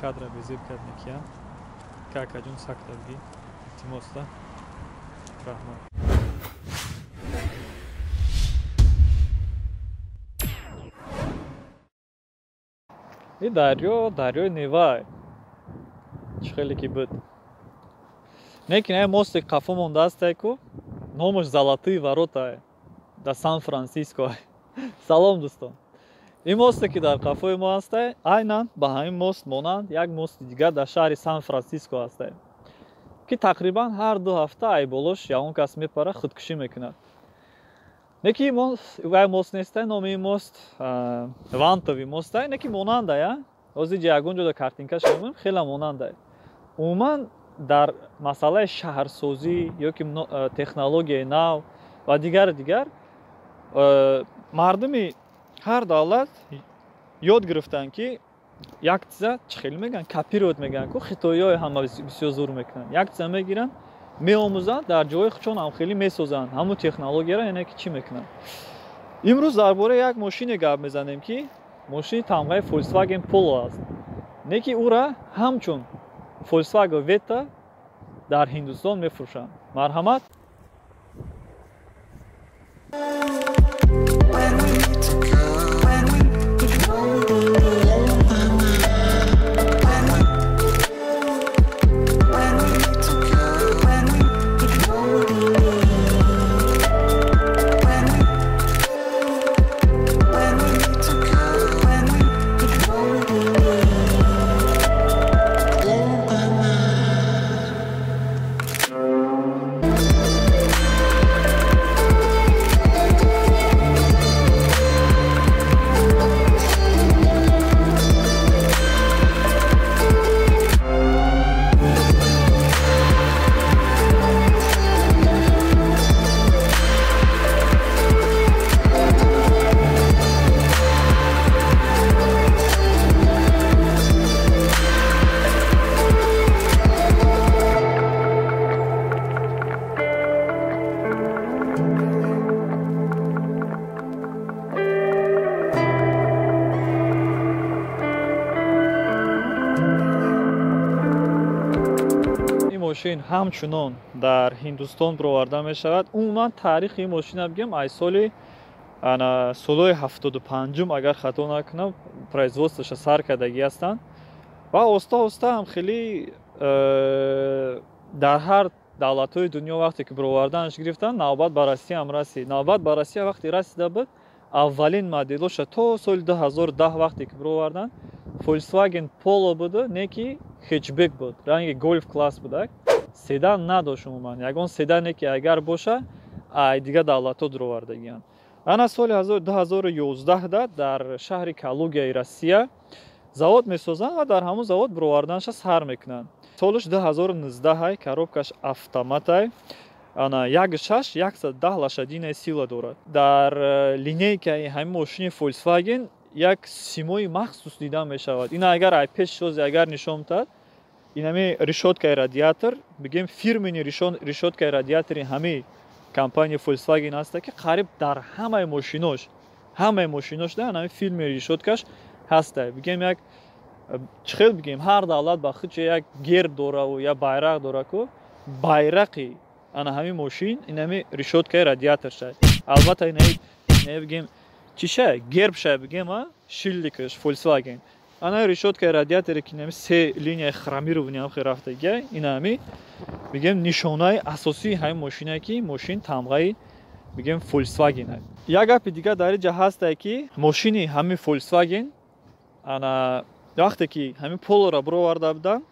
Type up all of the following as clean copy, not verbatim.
Кадра безеб кард некия. Какаҷон сакта бигӣ. Илтимос да. Раҳмат. И дарё, дарёи Невай. Чӣ хеле ки буд. Лекин ай мосте қафо мондаастай ку, номаш Золотые ворота дар Сан-Франсиско. Салом, дӯстон. Ин мосте ки дар қафои мо ҳастай, айнан ба ҳамин мост монанд як мости дигар дар шаҳри Сан-Франсиско ҳастай, ки тақрибан ҳар 2 ҳафта ай болош ягон кас мепара, худкушӣ мекунад. Неки ин мост вай мост нестай, номи ин мост Вантовый мостай, неки монандай, а? Ҳозир ҷа ягон ҷода картинкаш мемонем, хеле монандай. Умуман дар масъалаи шаҳрсозӣ ё ки технологияи нав ва дигару дигар мардуми ҳар давлат ёд гирифтанд, ки як чиза чӣ хеле мегӯянд, копировать мегӯянд ку, хитоиҳои ҳама бисёр зур мекунанд. Як чиза мегиранд, меомӯзанд, дар ҷои худшон ҳам хеле месозанд ҳамун технологияро, яъне ки чӣ мекунанд. Имрӯз дар бораи як мошине гап мезанем, ки мошини тамғаи Volkswagen Polo аст, не ки ӯра ҳамчун Volkswagen Vetta дар Ҳиндустон мефурӯшанд. Марҳамат. When we need to go, when we when we when we need to go, when we when we when we need to go, when we blow my mind. Ин мошин ҳамчунон дар Ҳиндустон бироварда мешавад. Умуман таърихи ин мошина бигем, аз соли ана солҳои 75-ум, агар хато накунам, производствоша сар кардагӣ ҳастанд ва оста оста ҳам хеле дар ҳар давлатҳои дунё вақте ки бироварданаш гирифтанд, навбат ба Россияам расид. Навбат ба Россия вақте расида буд, аввалин моделоша то соли 2010 вақте ки бироварданд, Volkswagen Polo буду, не ки хэтчбек буд, ранги Гольф класс будак, седан надошт. Умуман ягон седане ки агар боша, ай дигар давлатҳо дуровардагианд. Ана соли 2011 дар шаҳри Калугияи Россия завод месозанд ва дар ҳамон завод бироварданаша сар мекунанд. Солаш 2019, коробкаш автоматай, ана 1,6, 110 лошадиная сила дорад. Дар линейкаи ҳамин мошини Volkswagen як симои махсус дида мешавад. Ина агар ай пеш сози агар нишон диҳад, инами решёткаи радиатор, бигем, фирменный решёткаи радиатори ҳамаи компания Volkswagen аста, ки қариб дар ҳамаи мошинош да ҳамин фирменный решёткаш ҳаста. Бигем, як чӣ хел бигем, ҳар давлат ба худше як герб дораву як байрақ дора ку, байрақи ана ҳамин мошин инами решёткаи радиаторша. Албатта, ина бигем, чиша, гербша, бигем, а шилдикаш Volkswagen, ана решёткаи радиаторе, ки инами се линияи хромированный ҳам хел рафтагия, инами бигем нишонаи асосии ҳамин мошине, ки мошин тамғаи бигем Volkswagen. Як гапи дигар дар инҷа ҳастае, ки мошини ҳамин Volkswagen, ана вақте ки ҳамин Полоро бироварда буданд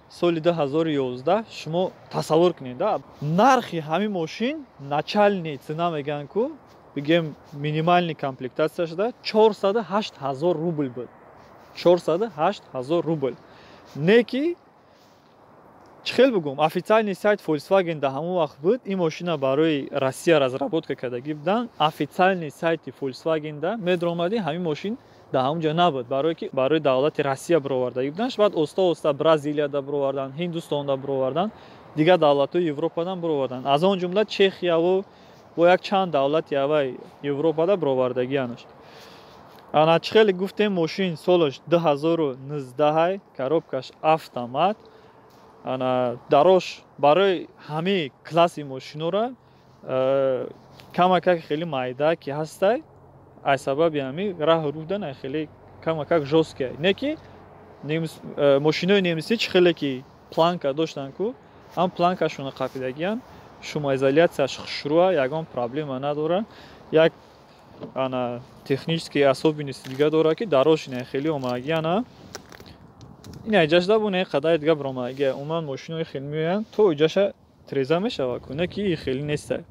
соли 2011, шумо тасаввур кунед, да, нархи ҳамин мошин, начальный цена мегӯянд ку, бигем, минимальный комплектация шуда 408 ҳазор рубл буд, 408 ҳазор рубл. Не ки чӣ хел бигӯм, официальный сайт Volkswagen дар ҳамон вақт буд, ин мошина барои Россия разработка кардагӣ буданд. Официальный сайти Volkswagen да медромадӣ, ҳамин мошин дар ҳамон ҷо набуд, барое ки барои давлати Россия бировардагӣ буданд. Баъд оста оста Бразилияда бироварданд, Ҳиндустонда бироварданд, дигар давлатҳои Европадам бироварданд, аз он ҷумла Чехияву бо як чанд давлати авваи Европада бировардагианаш. Ана чӣ хеле гуфтем, мошин солаш 2019, коробкаш автомат. Ана дарош барои ҳамаи класси мошинора камакак хеле майда ки ҳастай, аз сабаби ҳами раҳу рудан ай хеле камакак жёсткий. Не ки мошинои немисӣ чӣ хеле ки планка доштанд ку, ҳам планкашона қапидагиян, шумоизоляцияш хушрӯа, ягон проблема надора. Як ана технический особенности дига дора, ки дарош ина хеле омагияна. Ина иҷашда бу не қадари дига биромагия. Умуман мошинои хеле меоянд, то иҷаша треза мешава ку, не ки хеле нестай.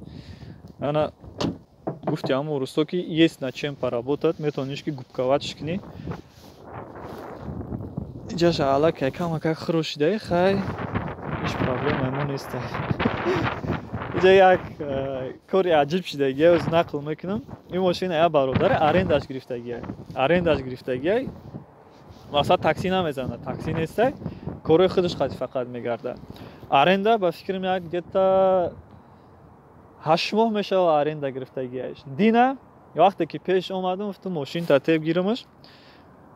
Ана гуфти ҳамон русто ки есть над чем поработать, метавониш ки губковатьш кунӣ. Иҷаша аллакай камакак хӯрошидаи, хай ҳеҷ проблемаи мо нестай. Иҷа як кори аҷиб шидагия, оз нақл мекунам. Ин мошина як бародаре арендаш гирифтагия. Арендаш гирифтагия. Мақсад такси намезанад, такси нестай, корои худаш қати фақат мегардад. Аренда ба фикрам як где-то 8 моҳ мешава аренда гирифтагиаш. Дина вақте ки пеш омадам, гуфтам мошин татеб гирамаш.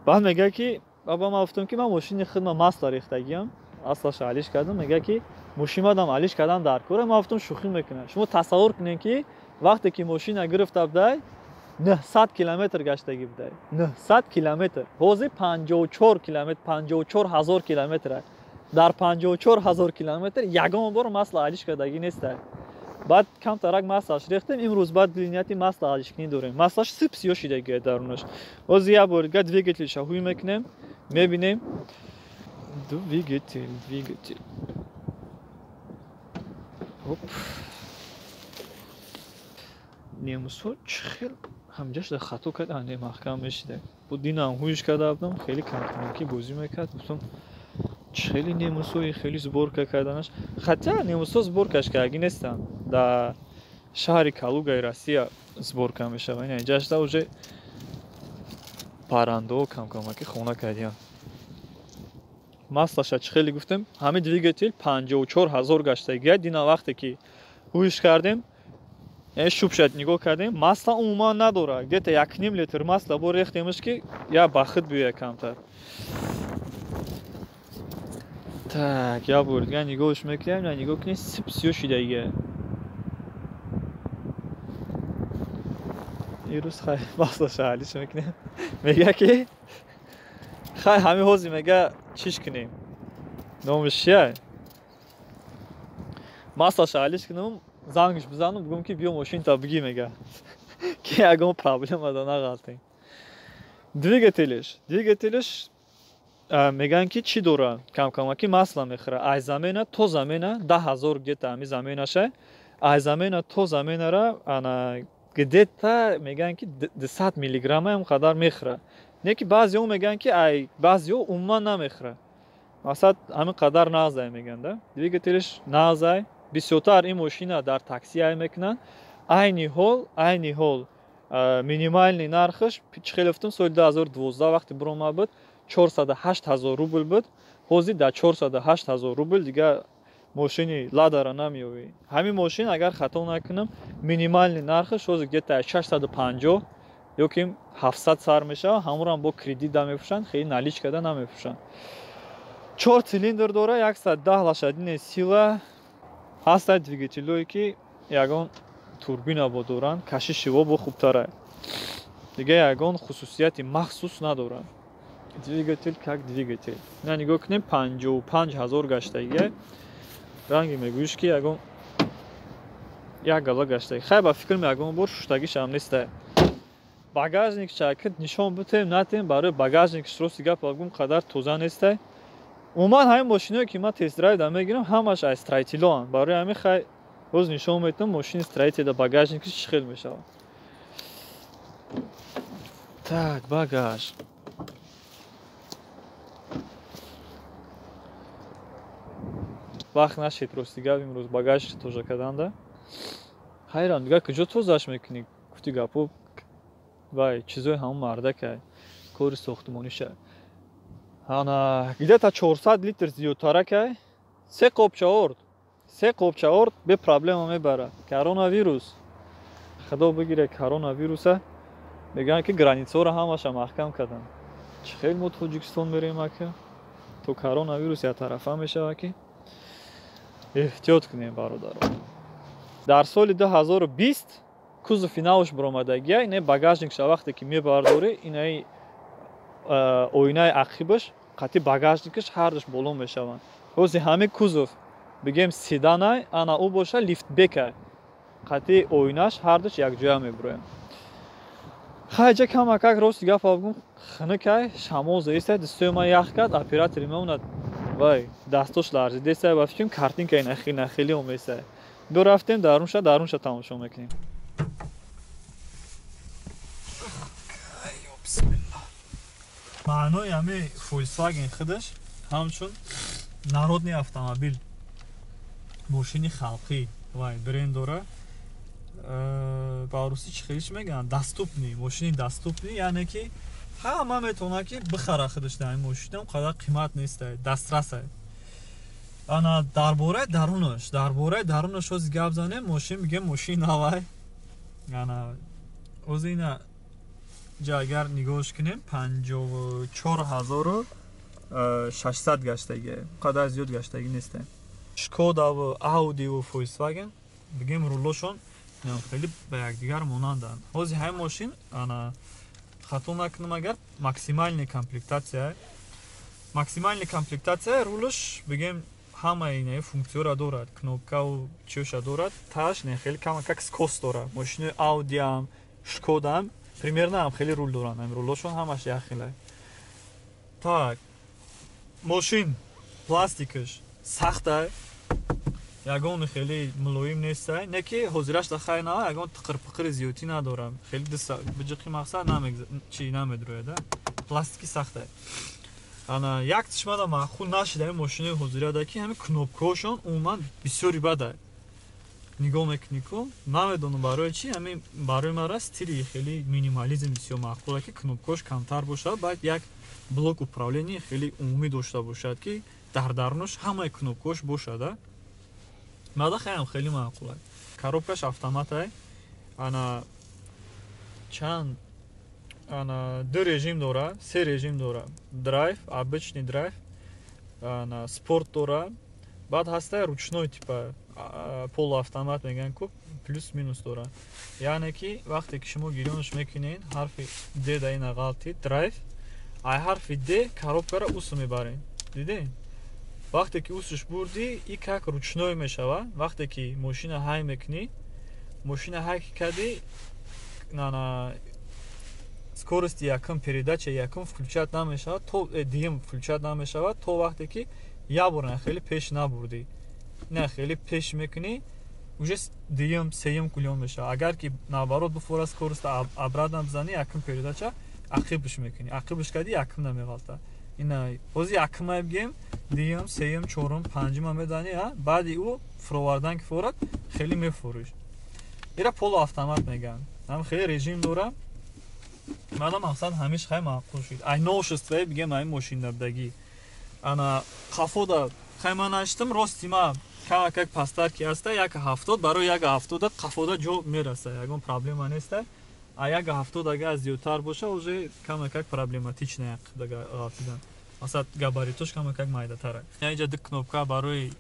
Баъд мега ки баба, ман гуфтам ки ман мошини худма масла рехтагиам, аслаша алиш кардам. Мега ки мошинмадам алиш кардам дар кора. Ман гуфтам шӯхӣ мекунам. Шумо тасаввур кунед ки вақте ки мошина гирифта будай, 900 километр гаштагӣ будай. 900 километр. Ҳозир 54 километр, 54 ҳазор километр. Дар 54 ҳазор километр ягон бор масла алиш кардагӣ нестай. Баъд камтарак маслаш рехтем, имрӯз баъд нияти масла алишкунӣ дорем. Маслаш сип сиё шидагия дарунаш. Ҳозир як бор дига двигателша ҳуй мекунем, мебинем. Двигатель, двигатель. Оп. Немусо чӣ хел ҳамҷашда хато кард, не маҳкам мешида. Бу динам ҳуйш карда будам, хеле камкамакӣ бозӣ мекард. Гуфтам чӣ хеле немусои хеле сборка карданаш. Хотя немусо сборкаш кардагӣ нестанд. Дар шаҳри Калугаи Россия сборка мешавад. Ина иҷашда уже паррандаҳо камкамакӣ хона кардиянд. Маслаша чӣ хеле гуфтем, ҳамин двигатель 54 ҳазор гаштагия. Дина вақте ки ҳуйш кардем, шубшад нигоҳ кардем, масла умуман надорад. Где-то 1,5 литр масла бо рехтемаш ки я ба худ биёяд камтар. Так, як бор дига нигоҳш мекунем, на нигоҳ кунед, сип сиё шидагия. Ирӯз хай маслаша алиш мекунем. Мега ки хай ҳамин ҳозир мега чиш кунем. Номиш чия? Маслаша алиш кунем, зангш бизанам, бигӯм ки биё мошинта бигӣ мега. Ки ягон проблема да нағалтем. Двигателиш, двигателиш мегӯянд ки чӣ дора? Камкамаки масла мехӯра. Аз замена то замена 10 ҳазор где-то ҳами заменаша. Аз замена то заменара ана где-то мегӯянд ки 200 миллиграмма ҳам қадар мехӯра. Не ки баъзеҳо мегӯянд ки ай баъзеҳо умуман намехӯра. Мақсад ҳамин қадар нағзай мегӯянд, да? Двигателиш нағзай. Бисёртар ин мошина дар такси ай мекунанд. Айни ҳол минимальный нархаш чӣ хеле гуфтам, соли 2012 вақте биромад буд 408 ҳазор рубл буд. Ҳозир дар 408 ҳазор рубл дига мошини Ладара намеёвӣ. Ҳамин мошин агар хато накунам, минимальный нархаш ҳозир где-то 650 ё ки 700 сар мешавад. Ҳамонам бо кредит да мефурӯшанд, хеле наличкада намефурӯшанд. 4 цилиндр дора, 110 лошадиная сила. Ҳастанд двигателҳое ки ягон турбина бо доранд, кашиши во бо хубтара. Дига ягон хусусияти махсус надоранд. Двигатель как двигатель. На нигоҳ кунем, 55 ҳазор гаштагия. Ранги мегӯиш ки ягон як гала гаштаги. Хай ба фикрам ягон бор шуштагишам нестай. Багажник чакит нишон битем, натем, барои багажник рости гап бигӯм қадар тоза нестай. Умуман ҳамин мошиное ки ман тест-драйв да мегирам, ҳамаш аз строителоанд. Барои ҳамин хай боз нишон метам мошини строитель багажникаш чӣ хел мешавад. Так, багаж. Вақт нашид рости гап имрӯз багаж тоза карданда. Хайрам, дига куҷо тозаш мекунӣ? Гуфти гапо вай чизои ҳамон мардакай, кори сохтмониша. Ана где-то 400 литр зиёдтаракай, се қопча орд. Се қопча орд бе проблема мебарад. Коронавирус. Худо бигире коронавируса. Мегӯянд, ки границаро ҳамаша маҳкам карданд. Чӣ хел мо Тоҷикистон мерем, ака? То коронавирус яктарафа мешавад, ки эҳтиёт кунем, бародарон. Дар соли 2020 кузови навш баромадагия, инаи багажникша вақте ки мебардорӣ, инаи оинаи ақибаш қатъи багажникаш ҳардуш боло мешаванд. Ҳози ҳамин кузов бигем седанай, ана ӯ боша лифтбекай, қатъи оинаш ҳардуш якҷоя мебуроянд. Хайҷа камакак рости гапа бигӯм, хунукай, шамол заистай, дастҳои ман ях кард, оператори ман онад вай дастош ларзидесай, ба фикрам картинкаи нахили нахили омесай. Биё рафтем дарунша, дарунша тамошо мекунем. Маънои ҳамин Volkswagen худаш ҳамчун народный автомобил, мошини халқӣ вай бренд дора. Ба русӣ чӣ хелиш мегӯянд? Доступный, мошини доступный, яъне ки ҳама метавонад ки бихара худаш дар ин мошина, он қадар қимат нестай, дастрасай. Ана дар бораи дарунаш, дар бораи дарунаш ҳози гап занем, мошин мегӯем мошини навай. Ана ҳози ина ҷа агар нигоҳш кунем, 54 600 гаштагӣ, қадар зиёд гаштагӣ нестай. Шкодаву Аудиву Volkswagen бигем рулошон хеле ба якдигар монанданд. Ҳози ҳамин мошин, ана хато накунам агар, максимальный комплектация, максимальный комплектация, рулаш бигем ҳамаи инаи функсияро дорад, кнопкаву чиёша дорад, тааш не хеле камакак скос дорад. Мошинои Аудиам, Шкодаам примерно ҳам хеле рул доранд, ҳамин рулошон ҳамаш як хелай. Так, мошин пластикаш сахтай, ягон хеле мулоим нестай, не ки ҳозираш да хай на, ягон тиқирпиқири зиёдтӣ надорам, хеле биҷиқи мақсад чи намедрояд, пластики сахтай. Ана як чишмада маъқул нашид ҳамин мошинои ҳозирада, ки ҳамин кнопкаҳошон умуман бисёри бадай. Нигоҳ мекунӣ ку, намедонам барои чи, ҳамин барои мара стили хеле минимализм бисёр маъқула, ки кнопкаҳош камтар бошад, баъд як блок управления хеле умумӣ дошта бошад, ки дар дарунаш ҳамаи кнопкаҳош бошад. Мада хаям хеле маъқула. Коробкаш автоматай. Ана чанд, ана ду режим дора, се режим дора: драйв, обычный драйв, ана спорт дора, баъд ҳастай ручной, типа полуавтомат мегӯянд ку, плюс минус дора. Яъне ки вақте ки шумо гирёнаш мекунед, ҳарфи д да ина ғалти драйв, ай ҳарфи д коробкаро усу мебаред, дидед? Вақте ки усуш бурдӣ, и как ручной мешавад. Вақте ки мошина ҳай мекунӣ, мошина ҳай ки кардӣ, нана скорости якум, передача якум включать намешавад, то дуюм включать намешавад, то вақте ки як бор на хеле пеш набурдӣ. На хеле пеш мекунӣ, уже дуюм, сеюм кулён мешавад. Агар ки наоборот буфора, скороста обратно бизанӣ, якум передача ақибш мекунӣ, ақибш кардӣ, якум намеғалта. Ина ҳозир якумай бигем, дуюм, сеюм, чорум, панҷума меданӣ, баъди ӯ фуровардан ки форад, хеле мефурӯш. Ира полуавтомат мегӯянд, ҳам хеле режим дора. Мана мақсад ҳамиш хай маъқул шуд. Ай новшествое бигем ай мошинабдагӣ. Ана қафода хай ман наштам, рости ма камакак пасттар ки ҳаста, 1,70, барои 1,70 қафода ҷо мераса, ягон проблема неста. А 1,70 агар зиёдтар боша, уже камакак проблематична ғалтидан, масалан габаритош камакак майдатара. Инҷа ду кнопка барои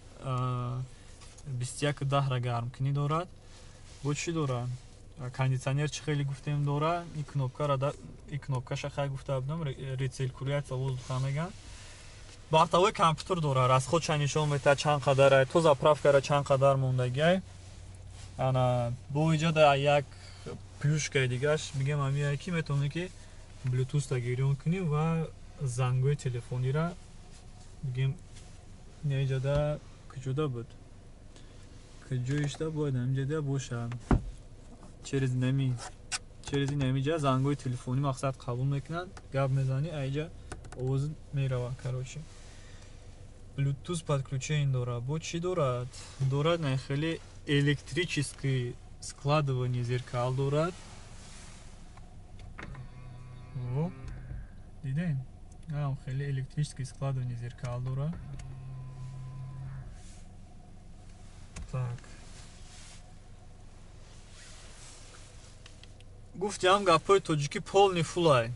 21 10-ра гармкунӣ дорад. Бо чӣ дорад? Кондитсионер чӣ хеле гуфтем дора, ин кнопкара, ин кнопкаша хай гуфта будам, рециркуляция воздуха мегӯянд. Бортовой компютер дора, расходша нишон метаҳад, чанд қадарай, то заправкара чанд қадар мондагиай. Ана бо иҷода як плюшкаи дигаш бигем ҳамияе, ки метавонӣ ки блютуста гирён кунӣ ва зангҳои телефонира бигем. Неиҷода куҷода буд, куҷоишда бояд ҳамиҷода бошад, через нами, через инамиҷа зангҳои телефонӣ мақсад қабул мекунанд, гап мезанӣ, аиҷа овоз меравад. Короче, блютуз подключение дорад. Бо чӣ дорад? Дорад на хеле электрический складывание зеркал дорад. Дидем, хеле электрический складывание зеркал дорад. Так, Гуфтиам гапҳои тоҷикӣ полный фулай.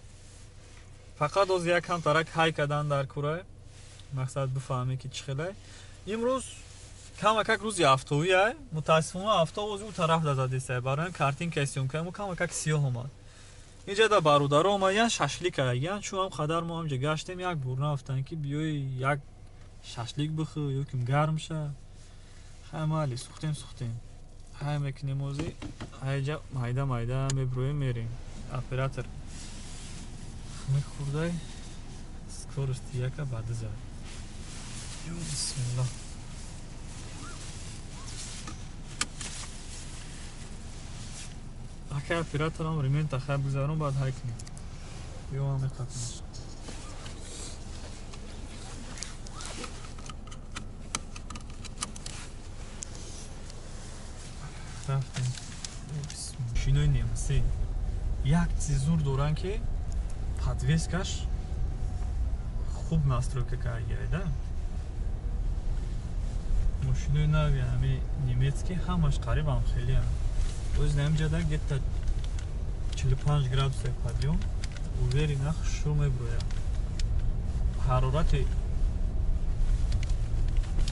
Фақат оз якам тарак ҳай кардан дар курай. Мақсад бифаҳме ки чӣ хелай. Имрӯз камакак рӯзи афтовиай. Мутаассифона афтов ози ӯ тараф дазадистай. Барои картинкаи съёмкаи мо камакак сиёҳ омад. Инҷа да бародаро омад, ян шашлик ян чун ҳам қадар мо ҳамҷа гаштем, як бур нафтан ки биёи як шашлик бихӯ ё ким гарм ша. Хай майли, сухтем сухтем. Ҳай мекунем ози, ҳайҷа майда майда меброем мерем. Оператор мехӯрдай скорости яка баъди зад. Ё бисмиллаҳ. Акай операторам ремента хай бигзарон, баъд ҳай кунем. Ё ман меқапам. Рафтем. Шинои немсӣ як чизи зур доранд ки подвескаш хуб настройка кардагиай да. Мошинои нави ҳами немецкий ҳамаш қариб ҳамхелианд. Оз намҷада где-то 45 градуса подъём, уверенно хушрӯ меброяд. Ҳарорати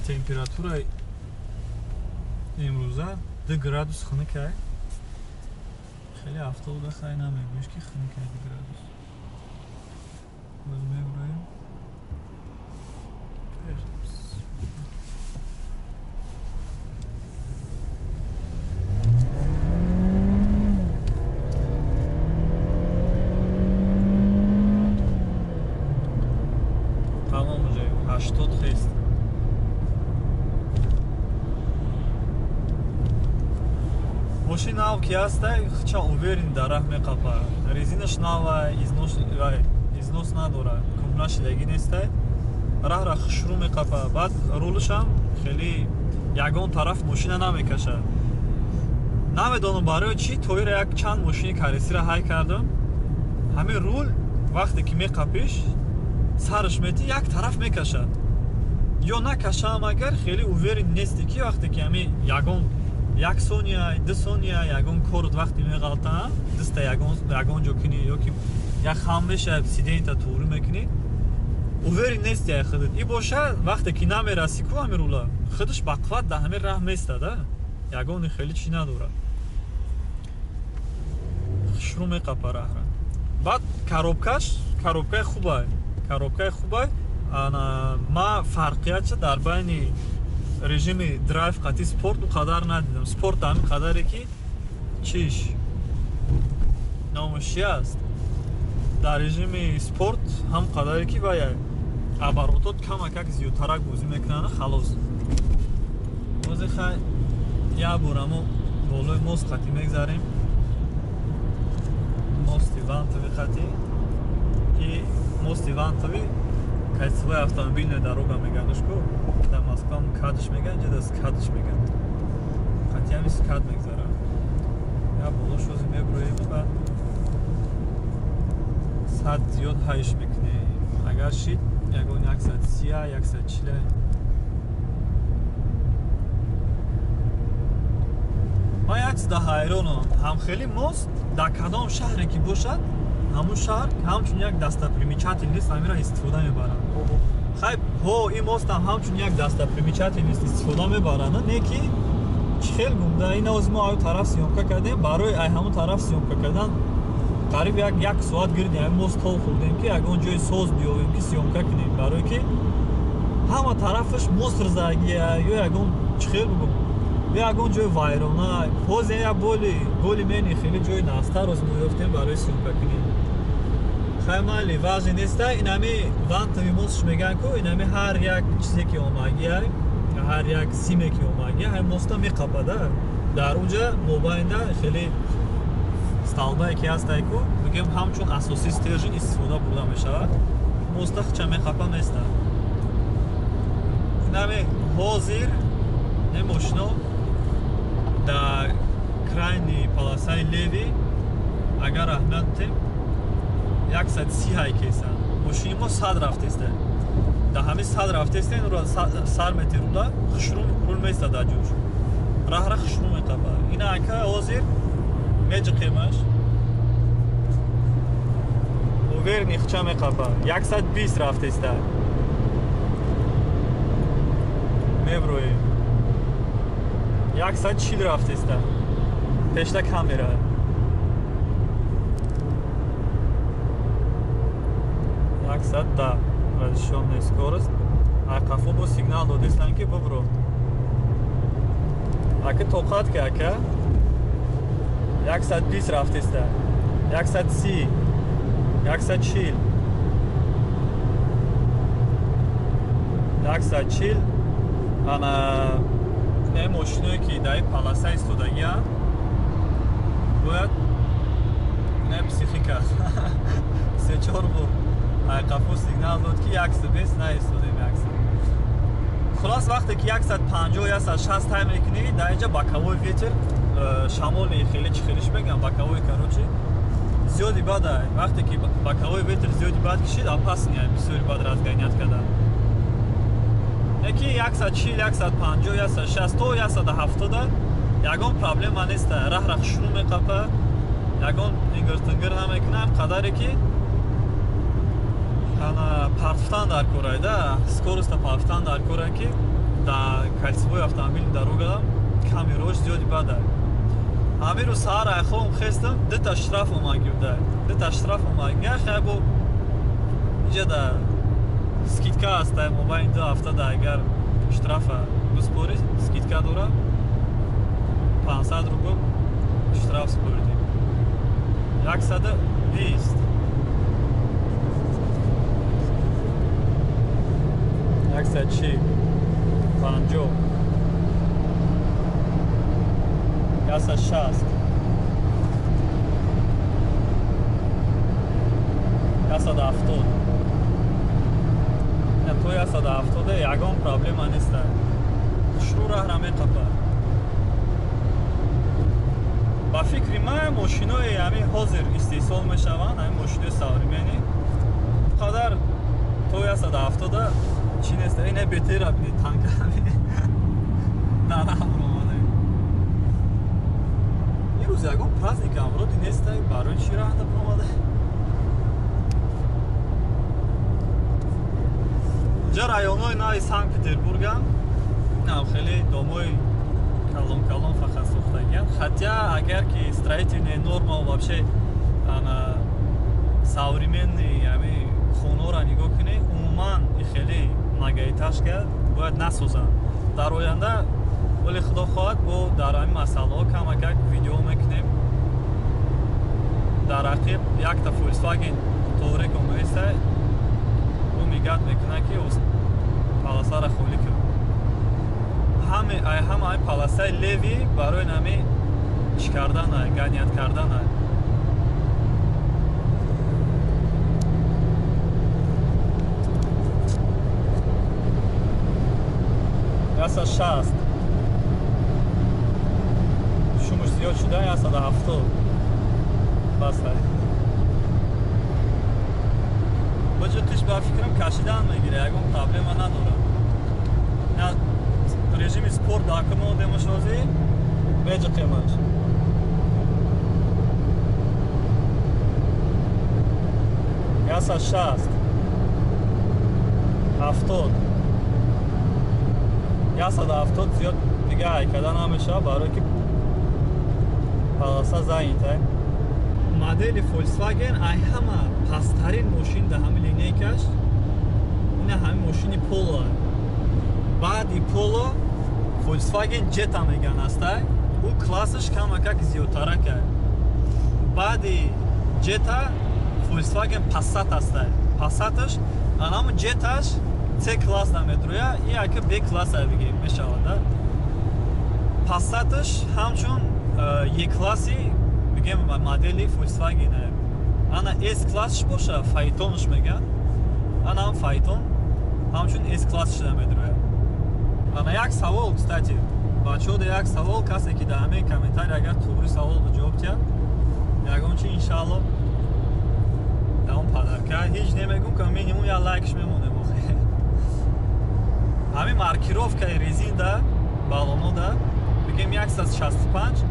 температураи имрӯза 2 градус хунукай. Хеле афтода хай намегӯш ки хунукай 2 градус. Боз меброем. Тамом уже 80 хест. Мошин нав ки ҳастай, хча уверен дар раҳ меқапа. Резинаш навай, износ надорад, кӯҳна шидагӣ нестай. Раҳра хушрӯ меқапа. Баъд рулашам хеле ягон тараф мошина намекашад. Намедонам барои чӣ тоира як чанд мошини каресиро ҳай кардам. Ҳамин рул вақте ки меқапиш, сараш мети як тараф мекашад. Ё накашам агар хеле уверен нести ки вақте ки ҳамин ягон як сония, ду сония ягон корот вақте меғалтаам, даста ягон ҷо кунӣ ё ки як хам мешавад, сидента туғрӣ мекунӣ, уверен нести ай худат. И боша вақте ки намераси ку ҳамин рула, худаш ба қувват дар ҳамин раҳ местада, ягони хеле чӣ надорад. Хушрӯ меқапа раҳра. Баъд коробкаш, коробкаи хубай. Коробкаи хубай. Ана ма фарқиятша дар байни режими драйв қати спорт у қадар надидам. Спорт ҳамин қадаре ки чиш номаш чи аст? Дар режими спорт ҳам қадаре ки вай оборотот камакак зиёдтарак бозӣ мекунанд, халос. Бози хай як бор амо болои мост қати мегзарем. Мости Вантови қати и мости Вантови кольцевая автомобильная дорога мегӯянд ку, дар Москва МКАДш мегӯянд, инҷа СКАДш мегӯянд. Қати ҳами СКАД мегзарад. Як болош ози меброем, баъд сад зиёд ҳайш мекунем. Агар шид ягон 130, 140. Ман як чизда ҳайронам. Ҳамхели мост дар кадом шаҳре ки бошад, ҳамун шаҳр ҳамчун як достопримечательность ҳаминро истифода мебаранд. Хай, ҳо, ин мостам ҳамчун як достопримечательность истифода мебаранд, не ки чӣ хел гумда. Ин ози мо аю тараф съёмка кардем, барои ай ҳамун тараф съёмка кардан қариб як соат гирдем, ҳамин мост тол хӯрдем ки ягон ҷои соз биёвем ки съёмка кунем, барое ки ҳама тарафаш мусор задагия ё ягон чӣ хел бигӯм, ё ягон ҷои вайрона. Боз як боли мени хеле ҷои настар оз мо ёфтем барои съёмка кунем. Хай майли, важный неста. Инами вантови мостш мегӯянд ку, инами ҳар як чизе ки омагия, ҳар як симе ки омагия, ҳамин моста меқапада. Дар уҷа мобайнда хеле столбае ки ҳастай ку, мегӯем ҳамчун асосии стержень истифода бурда мешавад. Моста хча меқапа места. Инами ҳозир не мошино дар крайний полосаи левый агар аҳамият дитем 130 ҳай кесанд. Мошини мо 100 рафтеста. Дар ҳамин 100 рафтеста, инро сар мети рула, хушрӯ рул места дар ҷош. Раҳра хушрӯ метапа. Ина ака ҳозир меҷиқемаш. Уверенный хча меқапа. 120 рафтеста. Меброи. 140 рафтеста. Пешта камера. 110 разрешенная скорость. А қафо бо сигнал додистан ки бубро. Ака тоқат ки ака. 120 рафтеста. 130, 140, 140. Ана не мошиное ки дар полоса истодагианд бояд не психика. 3-4 бор қафо сигнал дод ки 120 наистодем 100. Хулас вақте ки 150 160 тай мекунӣ, дар инҷа боковой ветер, шамоли хеле чӣ хелиш мегӯям, боковой, короче, зиёди бад. Вақте ки боковой ветер зиёди бад кишид, опасный, бисёри бад разгонять кардан. Яки 140, 150, 160 то 170 ягон проблема нест. Раҳ шурӯъ меқапа, ягон ингир-тингир намекунам, қадаре ки ана партфтан дар корайда, скороста партфтан дар кора ки дар кольцевой автомобили дорога камерош зиёди бад. Ҳамин рӯз саҳар айхом хестам, дута штраф омад гирда. Дута штраф омад. Хай бо иҷа да скидка аст, мобайни 2 ҳафта да агар штрафа биспорӣ, скидка дора. 500 рубл штраф споридем. 120. 140, 50, 160, 170. То 170 ягон проблема нест. Шурӯъ раҳра меқапа. Ба фикри ман мошинои ҳамин ҳозир истеҳсол мешаванд, ҳамин мошинои современный қадар то 170 чӣ нест. Ина бетера бинед, танка дар амр омада. Ин рӯз ягон праздник амроди нест, барои чӣ раҳда омада? Инҷа районҳои нави Санкт-Петербургам, инам хеле домои калон-калон фақат сохтагианд. Хотя агар ки строительная норма вообще ана современный ҳами хонаро нигоҳ кунӣ, умуман хеле многоэтажка бояд насозанд. Дар оянда вале худо хоҳад бо дар ҳамин масъалаҳо камакак видео мекунем. Дар ақиб якта Volkswagen Touareg омаиста, ӯ мегад мекунад ки полосаро холӣ кун. Ҳама полосаи левый барои нами чӣ кардана, гонять кардана. 160. Шумуш зиёд шуда, 170. Баста. Баҷо тиш ба фикрам кашидан мегира, ягон проблема надорад. На режими спорт дакумо демаш ҳозир, беҷиқемаш. 160, 70, 170 зиёд дига ҳайкада намешавад, барое ки полоса занята. Модели Volkswagen ай ҳама пасттарин мошин дар ҳамин линейкаш ина ҳамин мошини Polo. Баъди Polo Volkswagen Jetta меган астай, ӯ классаш камакак зиёдтарак. Баъди Jetta Volkswagen Passat астай. Passatаш анаму Jettаш C класс наметроя, и ака B класс бигем мешавад. Passatаш ҳамчун E класси бигем модели Volkswagen. Ана S классш боша, Фаэтонш меган. Ана ҳам Фаэтон ҳамчун S классш наметроя. Ана як савол, кстати, бачаҳо, да як савол, касе ки дар ҳамин комментарий агар туғри савол ҷавоб диҳад, ягон чи иншаалло дар он подарка ҳеҷ немегум, ка минимум як лайкш мемонем. Ҳамин маркировкаи резинда баллонода бигем 165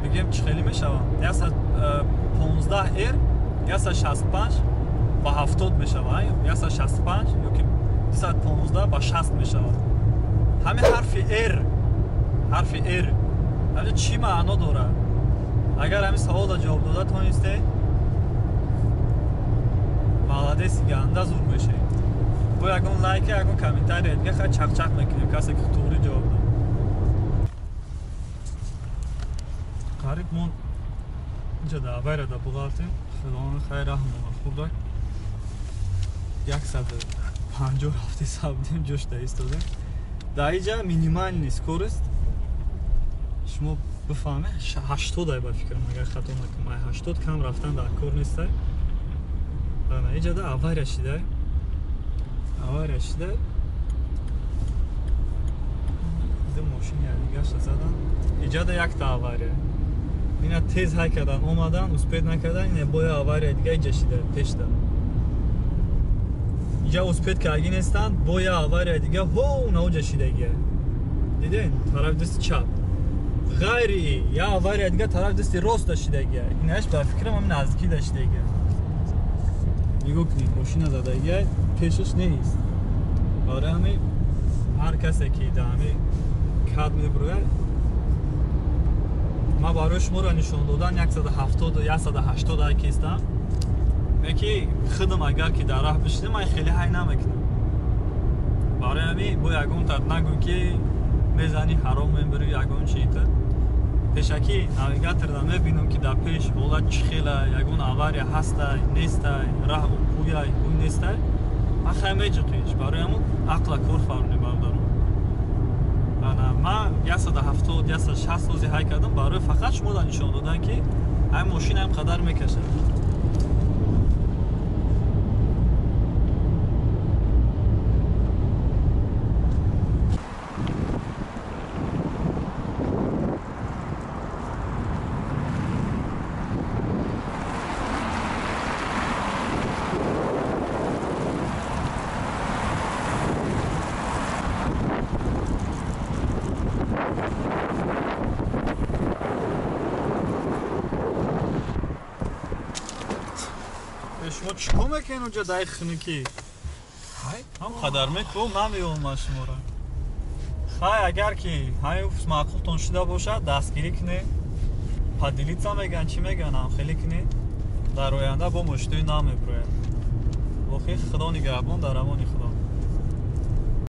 бигем чӣ хеле мешавад? 215 R 165 ба 70 мешавад, 165 ёки 215 ба 60 мешавад. Ҳамин ҳарфи R, ҳарфи R ҳамин чӣ маъно дорад? Агар ҳамин саволро ҷавоб дода тонистед, молодец, ганда зур мешавед. Бо ягон лайк, ягон комментария дига хай чақчақ мекунем, касе ки туғри ҷавоб дод. Қариб мо инҷа дар авайра да буғалтем, худованд хайр раҳмона хурдак. 150 рафти сабдем, ҷош да истодем. Дар инҷа минимальный скорость шумо бифаҳмед 80 ай ба фикрам, агар хато накунам, ай 80 кам рафтан дар кор нестай. Ана инҷа да авария шидай. Авария шидай. Ду мошини дигаша задан. Инҷа да якта авария. Ина тез ҳай кардан, омадан, успед накардан, ина боя авария дига инҷа шида, пешда. Инҷа успед карги нестанд, боя авария дига ҳо наоҷа шидагия. Диден? Тарафи дасти чап. Ғайри я авария дига тарафи дасти рост да шидагия. Инаш ба фикрам ҳам наздикӣ да шидагия. Нигоҳ кунед, мошина задагия, пешаш нест. Барои ҳамин ҳар касе ки дар ҳамин кад мебурояд, ман барои шуморо нишон додан 170 180 ай кистам. Ки худам агар ки дар раҳ бишинам, ман хеле ҳай намекунам. Барои ҳамин бо ягон тард нагӯ ки мезанӣ ҳаром мебурӣ ягон чита. Пешакӣ навигаторда мебинам ки дар пеш ҳолат чӣ хела, ягон авария ҳастай, нестай, раҳ ҳуяй, ҳуй нестай. Ман хай меҷиқиш. Барои ҳамон ақла кор фармонӣ бародарон. Ана ман 170 160 сози ҳай кардам барои фақат шуморо нишон додан ки ҳамин мошин ҳам қадар мекашад. Шумо чӣ кор мекунед онҷа дар хунукӣ? Ҳам қадар мекунам, намеёбам ман шуморо. Хай, агар ки ҳамин уфс маъқултон шуда бошад, дастгирӣ кунед. Поделиться мегӯянд, чӣ мегӯянд, ҳамхелӣ кунед. Дар оянда бо мошинои нав мебурояд. Воқеъ Худо нигаҳбон, дар амони Худо.